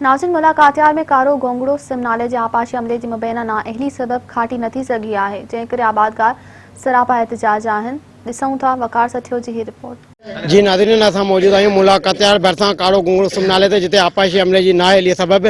ناظرين ملاڪاتيار ۾ ڪارو گونگڙو سم نالي جي آبپاشي عملي جي مبينا نااهلي سبب کاٽي نه ٿي سگهي آهي جنهن ڪري آبادگار سراپا احتجاج آهن ڏسون ٿا وقار سٺيو جي هي رپورٽ. جي ناظرين اسان موجود آهيون ملاڪاتيار ڀرسان ڪارو گونگڙو سم نالي تي جتي آبپاشي عملي جي نااهلي سبب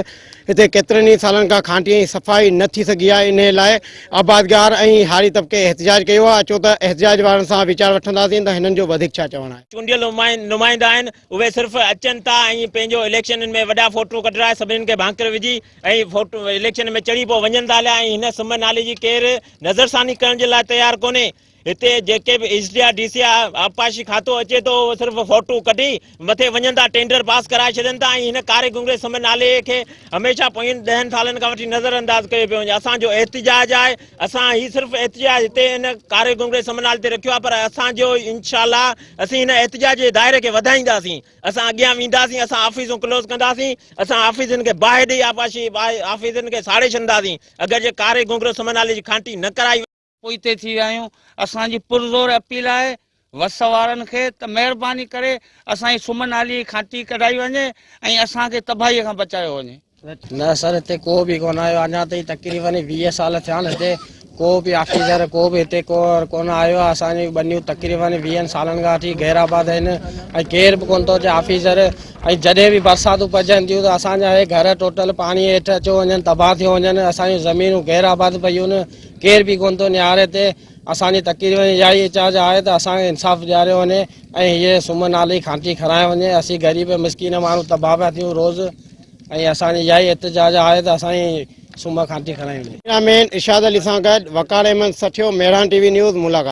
هتي ڪيترن ئي سالن کان کانٽي ۽ صفائي نه ٿي سگهي آهي انهي لاء آبادگار ۽ هاري طبقي احتجاج ڪيو آهي اچو ته احتجاج وارن سان ويچار وٺنداسين ته هنن جو وڌيڪ ڇا چوڻ آهي. چونڊيل نمائندا آهن اهي صرف اچن ٿا ۽ پنهنجو اليڪشنن ۾ وڏا فوٽو ڪڍرائي سڀني کي ڀانڪر وجهي ۽ فوٽو اليڪشن ۾ چڙهي پوء وڃن ٿا هليا ۽ هن سم نالي جي ڪير نظرثاني ڪرڻ جي لاء تيار ڪونهي هتي جيڪي به ايس ڊي آ ڊي سي آ آبپاشي کاتو اچي ٿو اهو صرف فوٽو ڪڍي مٿي وڃن ٿا ٽينڊر پاس ڪرائي ڇڏن ٿا ۽ هن ڪاري گنگري سم نالي کي هميشه پوين ڏهن سالن کان وٺي نظر انداز ڪيو پيو وڃي اسان جو احتجاج آهي اسان هي صرف احتجاج هتي ان ڪاري گنگري سم نالي تي رکيو آهي پر اسان جو انشاء الله اسين هن احتجاج جي دائري کي وڌائينداسين، اسان اڳيان وينداسين، اسان آفيسون ڪلوز ڪنداسين، اسان آفيسن کي باهه ڏئي آبپاشي آفيسن کي ساڙي ڇڏنداسين، اگر جي ڪاري گهنگهرو سم نالي جي کانٽي نه ڪرائي وئي. پوئتي ٿي ويا آهيون، اسان جي پرزور اپيل آهي وس وارن کي ته مهرباني ڪري اسان جي سم نالي جي کانٽي ڪڍائي وڃي ۽ اسان کي تباهي کان بچايو وڃي. نه سر هتي ڪو به ڪونه آيو اڃا تائين تقريبن 20 سال ٿيا آهن هتي ڪو به آفيسر ڪو به هتي ڪو ڪونه آيو آهي اسان جون ٻنيون تقريبن ويهن سالن کان وٺي غير آباد آهن ۽ ڪير به ڪونه ٿو اچي آفيسر ۽ جڏهن به برساتون پئجن ٿيون ته اسان جا هي گهر ٽوٽل پاڻي هيٺ اچيو وڃن تباهه ٿيو وڃن اسان جون زمينون غير آباد پيون آهن ڪير به ڪونه ٿو نهاري هتي اسان جي تقريبن اها ئي اچاج آهي ته اسان کي انصاف ڏياريو وڃي ۽ هيء سم نالي کانٽي کڻائي وڃي اسين غريب مسڪين ماڻهو تباهه پيا ٿيون روز ۽ اسان جي اها ئي احتجاج آهي ته اسان جي سم کانٽي کڻائي وڃي. ڪئميرا مين ارشاد علي سان گڏ Waqar Ahmed Sathio, Mehran T V news, ملاقات.